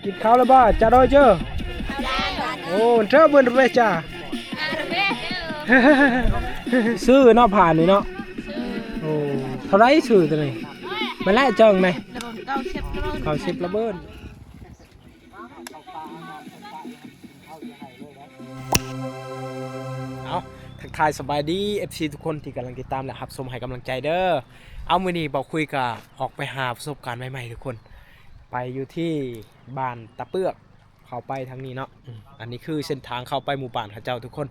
ກິນເຂົ້າແລ້ວບໍ່? ຈາດອຍເຈີ. ໂອ້ ເທີເບິ່ນເວຈາ. ຊື້ເນາະ ຜ່ານນີ້ເນາະ. ໂອ້ ເທົ່າໃດຊື້ຕົວນີ້? ມາແລະເຈີງໄດ. ເກົ້າສິບລະເບີນ. ເອົາ ທັກທາຍສະບາຍດີ ເອັຟຊີ ທຸກຄົນທີ່ກຳລັງຕິດຕາມ ແລະ ຮັບຊົມໃຫ້ກຳລັງໃຈເດີ. ເອົາ ມື້ນີ້ບ່າວຄຸຍກະອອກໄປຫາປະສົບການໃໝ່ໆ ທຸກຄົນ ໄປຢູ່ທີ່ບ້ານຕາເປືອກ ເຂົ້າໄປທາງນີ້ເນາະ. ອືມ ອັນນີ້ຄືເສັ້ນທາງເຂົ້າໄປໝູ່ບ້ານເຂົາເຈົ້າ ທຸກຄົນ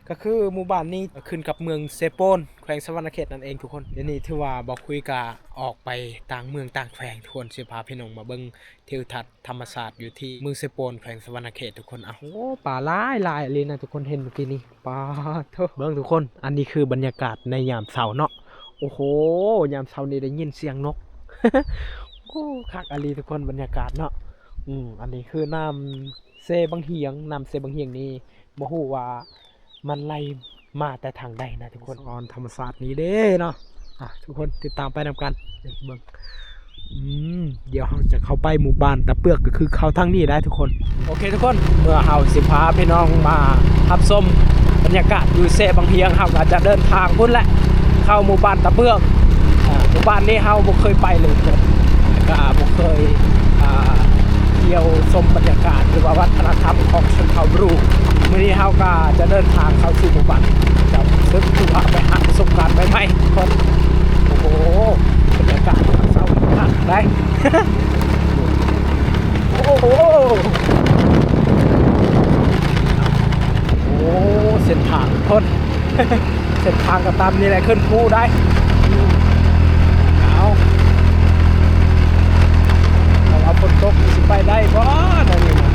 ກະຄືໝູ່ບ້ານນີ້ຂຶ້ນກັບເມືອງເຊໂປນ ແຂວງສະຫວັນນະເຂດນັ້ນເອງ ທຸກຄົນ. ດຽວນີ້ຖືວ່າບ່າວຄຸຍກະອອກໄປຕ່າງເມືອງຕ່າງແຂວງ ທຸກຄົນ ຊິພາພີ່ນ້ອງມາເບິ່ງ ທິວທັດທຳມະຊາດຢູ່ທີ່ເມືອງເຊໂປນ ແຂວງສະຫວັນນະເຂດ ທຸກຄົນ. ອາ ໂອ້ ປາຫຼາຍໆ ອີ່ຫຼີນະ ທຸກຄົນ ເຫັນມື້ກີ້ນີ້ ປາໂທ້. ເບິ່ງທຸກຄົນ ອັນນີ້ຄືບັນຍາກາດໃນຍາມເຊົ້າເນາະ. ໂອ້ໂຫ ຍາມເຊົ້ານີ້ໄດ້ຍິນສຽງນົກ. ໂອ້ ຄັກອີ່ຫຼີທຸກຄົນ ບັນຍາກາດເນາະ. ອືມ ອັນນີ້ຄືນ້ຳເຊບັງຫຽງ. ນ້ຳເຊບັງຫຽງນີ້ບໍ່ຮູ້ວ່າ ມັນໄຫຼມາແຕ່ທາງໃດນະທຸກຄົນ. ອອນທຳມະຊາດນີ້ເດ້ເນາະ. ອ່ະ ທຸກຄົນຕິດຕາມໄປນຳກັນ ເບິ່ງ. ອືມ ດຽວເຮົາຈະເຂົ້າໄປໝູ່ບ້ານຕາເປືອກ ກະຄືເຂົ້າທາງນີ້ໄດ໋ທຸກຄົນ. ໂອເຄທຸກຄົນ ເມື່ອເຮົາຊິພາພີ່ນ້ອງມາຮັບຊົມບັນຍາກາດຢູ່ເຊບັງຫຽງ ເຮົາກະຈະເດີນທາງພຸ້ນແຫຼະ ເຂົ້າໝູ່ບ້ານຕາເປືອກ. ອ່າ ໝູ່ບ້ານນີ້ເຮົາບໍ່ເຄີຍໄປເລີຍ ແລະກະບໍ່ເຄີຍ ອ່າ ທ່ຽວຊົມບັນຍາກາດ ຫຼືວ່າວັດທະນະທຳຂອງຊົນເຜົ່າບຣູ. ມື້ນີ້ເຮົາກະຈະເດີນທາງເຂົ້າສູ່ໝູ່ບ້ານເຈົ້າ ເຊິ່ງຖືວ່າໄປຫາປະສົບການໃໝ່ໆ ທຸກຄົນ. ໂອ້ໂຫ ບັນຍາກາດຍາມເຊົ້າຄັກໄດ໋. ໂອ້ໂຫ ໂອ້ ເສັ້ນທາງ ທຸກຄົນ. ເສັ້ນທາງກະຕາມນີ້ແຫຼະ ຂຶ້ນພູໄດ໋. ເອົາ ເອົາ ເອົາ ຝົນຕົກຊິໄປໄດ້ບໍ່ແນວນີ້ນະ?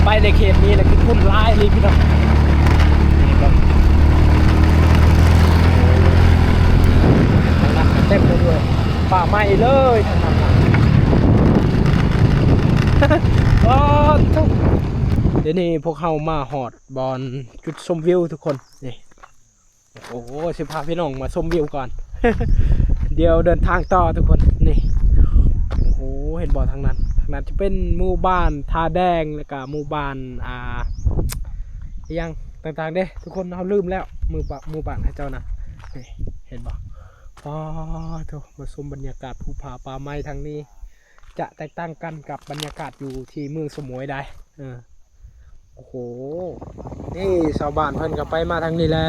ໄປໃນເຂດນີ້ລະຄືຝຸ່ນຫຼາຍອີ່ຫຼີພີ່ນ້ອງ. ນີ້ເບິ່ງ ທາງນັ້ນກະເຕັມໄປດ້ວຍ ປ່າໄມ້ເລີຍທາງນັ້ນນະ. ໂອ້ໂທ້ ດຽວນີ້ພວກເຮົາມາຮອດບ່ອນຈຸດຊົມວິວທຸກຄົນ ນີ້. ໂອ້ໂຫ ຊິພາພີ່ນ້ອງມາຊົມວິວກ່ອນ ດຽວເດີນທາງຕໍ່ທຸກຄົນ ນີ້. ໂອ້ໂຫ ເຫັນບໍ່ທາງນັ້ນ? ທາງນັ້ນຈະເປັນໝູ່ບ້ານທ່າແດງ ແລ້ວກະໝູ່ບ້ານ ອ່າ ອີ່ຫຍັງຕ່າງໆເດ້ທຸກຄົນ ເຮົາລືມແລ້ວ ໝູ່ບ້ານ ໝູ່ບ້ານເຂົາເຈົ້ານະ. ນີ້ ເຫັນບໍ່? ປາໂທ້ ມາຊົມບັນຍາກາດພູຜາປ່າໄມ້ທາງນີ້ ຈະແຕກຕ່າງກັນກັບບັນຍາກາດຢູ່ທີ່ເມືອງສະໝວຍໄດ໋. ເອີ ໂອ້ໂຫ ນີ້ຊາວບ້ານເພິ່ນກະໄປມາທາງນີ້ແຫຼະ.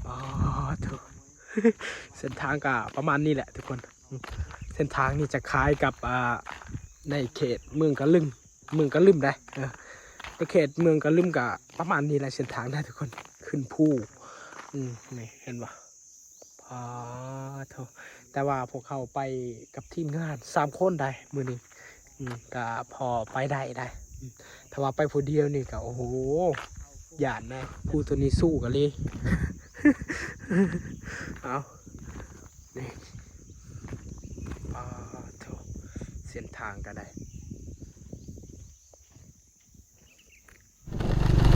ປາໂທ້ ເສັ້ນທາງກະປະມານນີ້ແຫຼະທຸກຄົນ. ເສັ້ນທາງນີ້ຈະຄ້າຍກັບ ອ່າ ໃນເຂດເມືອງກະລຶມ ເມືອງກະລຶມໄດ໋. ເອີ ໃນເຂດເມືອງກະລຶມກະປະມານນີ້ແຫຼະ ເສັ້ນທາງນະທຸກຄົນ ຂຶ້ນພູ. ອືມ ນີ້ເຫັນບໍ່? ປາໂທ້ ແຕ່ວ່າພວກເຮົາໄປກັບທີມງານສາມຄົນໄດ໋ມື້ນີ້. ອືມ ກະພໍໄປໄດ້ໄດ໋. ອືມ ຖ້າວ່າໄປຜູ້ດຽວນີ້ກະ ໂອ້ໂຫ ຢ້ານນະ ຜູ້ໂຕນີ້ສູ້ກະລີ. ເອົາ ນີ້ ປາໂທ້ ເສັ້ນທາງກະໄດ້.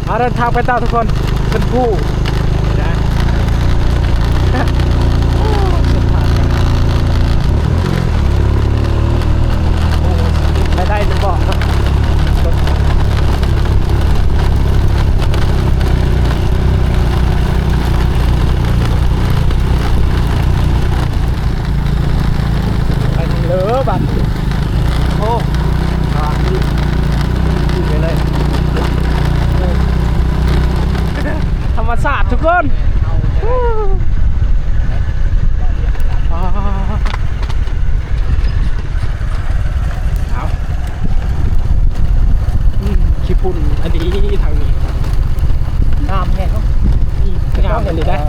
ເອົາ ເດີນທາງໄປຕໍ່ທຸກຄົນ ຂຶ້ນພູ. ໄດ້ ໄດ້ບໍ່? ໄປທາງເລີບາດນີ້. ໂອ້ ບາດນີ້ ຂຶ້ນໄປເລີຍ ທຳມະຊາດທຸກຄົນ. ອ້າ ເອົາ ອືມ ຂີ້ຝຸ່ນອັນນີ້ ທາງນີ້ງາມແຮງເນາະ. ອືມ ງາມອີ່ຫຼີໄດ໋. ເອີ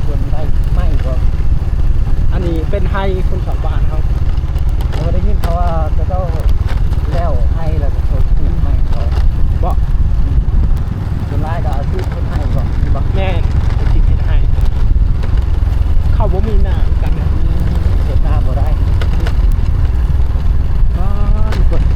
ສວນໄດ້ໄມ້ບໍ່? ອັນນີ້ເປັນໄຮ່ຄົນຊາວບ້ານເຮົາ. ເອີ ໄດ້ຍິນເຂົາວ່າເຂົາເຈົ້າແລ້ວໄຮ່ແລ້ວ ເຂົາເຈົ້າປູກໄມ້ບໍ່? ບໍ່. ອືມ ສ່ວນຫຼາຍກະອາຊີບເຮັດໄຮ່ບໍ່? ແມ່ນ ອາຊີບເຮັດໄຮ່ ເຂົາບໍ່ມີນາຄືກັນນະ. ອືມ ເຮັດນາບໍ່ໄດ້. ອ້າ ທຸກຄົນ ນີ້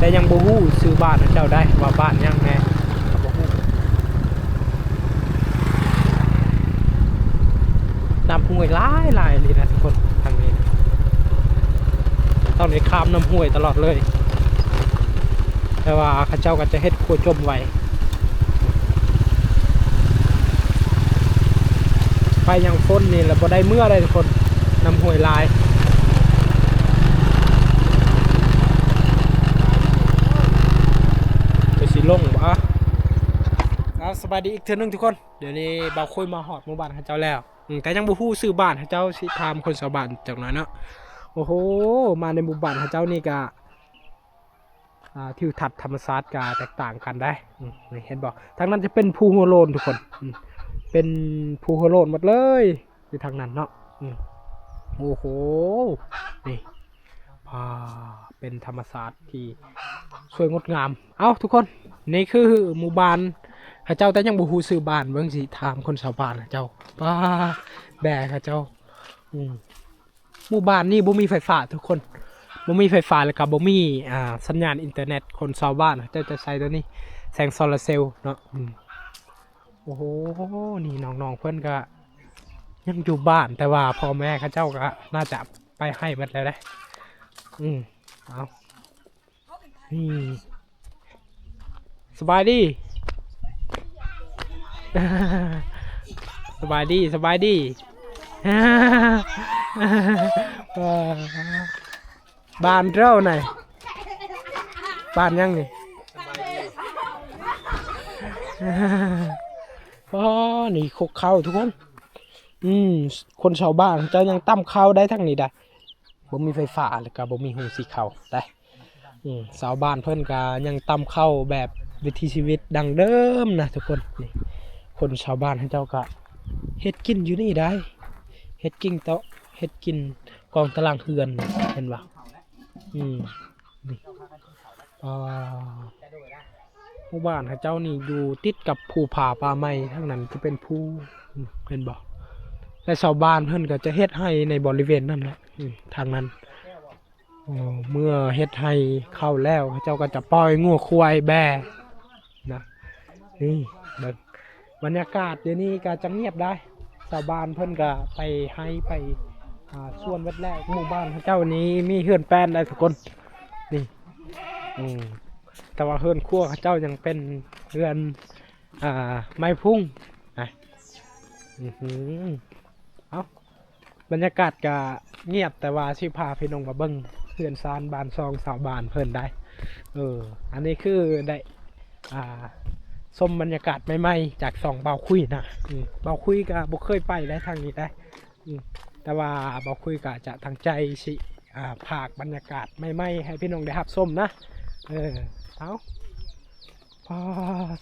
ແຕ່ຍັງບໍ່ຮູ້ຊື່ບ້ານເຂົາເຈົ້າໄດ໋ ວ່າບ້ານຫຍັງແດ່ ກໍບໍ່ຮູ້. ນ້ຳຫ້ວຍຫຼາຍໆ ລີ້ນະທຸກຄົນ ທາງນີ້ ຕ້ອງໄດ້ຂ້າມນ້ຳຫ້ວຍຕະຫຼອດເລີຍ ແຕ່ວ່າເຂົາເຈົ້າກໍຈະເຮັດຂົວຈົມໄວ້. ໄປຍາມຝົນນີ້ລະບໍ່ໄດ້ເມືອໄດ໋ທຸກຄົນ ນ້ຳຫ້ວຍຫຼາຍ. ໄປຊິລົງບໍ່? ເອົາ ສະບາຍດີອີກເທື່ອໜຶ່ງທຸກຄົນ. ດຽວນີ້ບ່າວຄຸຍມາຮອດໝູ່ບ້ານເຂົາເຈົ້າແລ້ວ ອືມ ແຕ່ຍັງບໍ່ຮູ້ຊື່ບ້ານເຂົາເຈົ້າ ຊິຖາມຄົນຊາວບ້ານຈັກໜ້ອຍເນາະ. ໂອ້ໂຫ ມາໃນໝູ່ບ້ານເຂົາເຈົ້ານີ້ກະ ອ່າ ທິວທັດທຳມະຊາດກະແຕກຕ່າງກັນໄດ໋. ອືມ ນີ້ເຫັນບໍ່? ທາງນັ້ນຈະເປັນພູຫົວໂລ້ນທຸກຄົນ. ອືມ ເປັນພູຫົວໂລ້ນໝົດເລີຍ ຢູ່ທາງນັ້ນເນາະ. ອືມ ໂອ້ໂຫ ນີ້ ອ່າ ເປັນທຳມະຊາດທີ່ສວຍງົດງາມ. ເອົ້າ ທຸກຄົນ ນີ້ຄືໝູ່ບ້ານເຂົາເຈົ້າ ແຕ່ຍັງບໍ່ຮູ້ຊື່ບ້ານ. ເບິ່ງ ຊິຖາມຄົນຊາວບ້ານເຂົາເຈົ້າ. ປ້າ ແບເຂົາເຈົ້າ. ອືມ ໝູ່ບ້ານນີ້ບໍ່ມີໄຟຟ້າທຸກຄົນ ບໍ່ມີໄຟຟ້າ ແລ້ວກໍບໍ່ມີ ອ່າ ສັນຍານອິນເຕີເນັດ. ຄົນຊາວບ້ານເຂົາເຈົ້າຈະໃຊ້ໂຕນີ້ ແສງໂຊລາເຊວເນາະ. ອືມ ໂອ້ໂຫ ນີ້ນ້ອງໆເພິ່ນກໍຍັງຢູ່ບ້ານ ແຕ່ວ່າພໍ່ແມ່ເຂົາເຈົ້າກໍໜ້າຈະໄປໄຮ່ໝົດແລ້ວເດ້. ອືມ ເອົາ ນີ້ ສະບາຍດີ ສະບາຍດີ ສະບາຍດີ. ບ້ານເຈົ້າໃນ ບ້ານຫຍັງນີ້? ອໍ ນີ້ຄົກເຂົ້າທຸກຄົນ. ອືມ ຄົນຊາວບ້ານເຂົາເຈົ້າຍັງຕຳເຂົ້າໄດ້ທາງນີ້ໄດ໋. ບໍ່ມີໄຟຟ້າ ແລ້ວກໍບໍ່ມີໂຮງສີເຂົ້າໄດ໋. ອືມ ຊາວບ້ານເພິ່ນກໍຍັງຕຳເຂົ້າແບບວິຖີຊີວິດດັ້ງເດີມນະທຸກຄົນ. ນີ້ ຄົນຊາວບ້ານເຂົາເຈົ້າກໍເຮັດກິນຢູ່ນີ້ໄດ໋ ເຮັດກິນເຕາະ ເຮັດກິນກອງຕາລາງເຮືອນ ເຫັນບໍ່? ອືມ ນີ້ ອ່າ ໝູ່ບ້ານເຂົາເຈົ້ານີ້ຢູ່ຕິດກັບພູຜາປ່າໄມ້ ທາງນັ້ນຈະເປັນພູ ເຫັນບໍ່? ແລະຊາວບ້ານເພິ່ນກໍຈະເຮັດໄຮ່ໃນບໍລິເວນນັ້ນແຫຼະ ທາງນັ້ນ. ເມື່ອເຮັດໄຮ່ເຂົ້າແລ້ວ ເຂົາເຈົ້າກໍຈະປ່ອຍງົວຄວາຍແບນະ. ນີ້ເບິ່ງ ບັນຍາກາດດຽວນີ້ກໍຈະງຽບໄດ໋ ຊາວບ້ານເພິ່ນກໍໄປໄຮ່ໄປ ອ່າ ສວນເບິດແລ້ວ. ໝູ່ບ້ານເຂົາເຈົ້ານີ້ມີເຮືອນແປ້ນໄດ໋ທຸກຄົນ. ນີ້ ອືມ ແຕ່ວ່າເຮືອນຄົວເຂົາເຈົ້າຍັງເປັນເຮືອນ ອ່າ ໄມ້ພຸ້ງນະ. ອື ເອົ້າ ບັນຍາກາດກະງຽບ ແຕ່ວ່າຊິພາພີ່ນ້ອງມາເບິ່ງເຮືອນຊານບ້ານຊ່ອງຊາວບ້ານເພິ່ນໄດ໋. ເອີ ອັນນີ້ຄືໄດ້ ອ່າ ຊົມບັນຍາກາດໃໝ່ໆຈາກຊ່ອງບ່າວຄຸຍນະ. ອື ບ່າວຄຸຍກະບໍ່ເຄີຍໄປໄດ໋ທາງນີ້ໄດ໋. ອືມ ແຕ່ວ່າບ່າວຄຸຍກໍຈະຕັ້ງໃຈຊິ ອ່າ ພາກບັນຍາກາດໃໝ່ໆໃຫ້ພີ່ນ້ອງໄດ້ຮັບຊົມນະ. ເອີ ເອົາ ປ້າ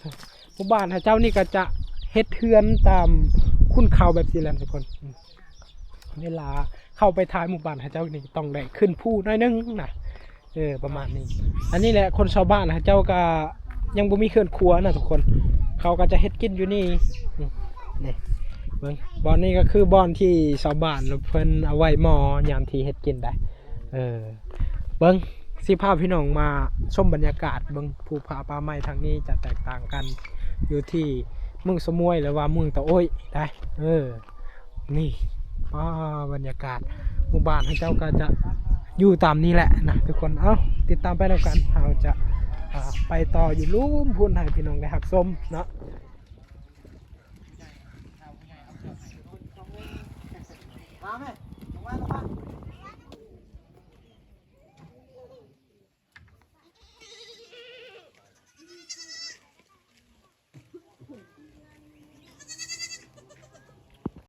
ໂທ້ ໝູ່ບ້ານເຂົາເຈົ້ານີ້ກໍຈະເຮັດເຮືອນຕາມຂຸນເຂົາແບບຊີ້ແຫຼະທຸກຄົນ. ອືມ ເວລາເຂົ້າໄປທ້າຍໝູ່ບ້ານເຂົາເຈົ້ານີ້ຕ້ອງໄດ້ຂຶ້ນພູໜ້ອຍໜຶ່ງນະ. ເອີ ປະມານນີ້. ອັນນີ້ແຫຼະ ຄົນຊາວບ້ານເຂົາເຈົ້າກໍຍັງບໍ່ມີເຮືອນຄົວນະທຸກຄົນ ເຂົາກໍຈະເຮັດກິນຢູ່ນີ້. ອືມ ນີ້ເບິ່ງ ບ່ອນນີ້ກໍຄືບ່ອນທີ່ຊາວບ້ານເພິ່ນເອົາໄວ້ໝໍ້ຍາມທີ່ເຮັດກິນໄດ໋. ເອີ ເບິ່ງ ຊິພາພີ່ນ້ອງມາຊົມບັນຍາກາດເບິ່ງ ພູຜາປ່າໄມ້ທາງນີ້ຈະແຕກຕ່າງກັນຢູ່ທີ່ເມືອງສະໝວຍ ຫຼືວ່າເມືອງຕາໂອ້ຍໄດ໋. ເອີ ນີ້ ປ້າ ບັນຍາກາດ ໝູ່ບ້ານເຂົາເຈົ້າກໍຈະຢູ່ຕາມນີ້ແຫຼະນະທຸກຄົນ. ເອົ້າ ຕິດຕາມໄປນຳກັນ ເຮົາຈະ ອ່າ ໄປຕໍ່ຢູ່ລຸ່ມພຸ້ນໃຫ້ພີ່ນ້ອງໄດ້ຮັບຊົມເນາະ. ມາແມ່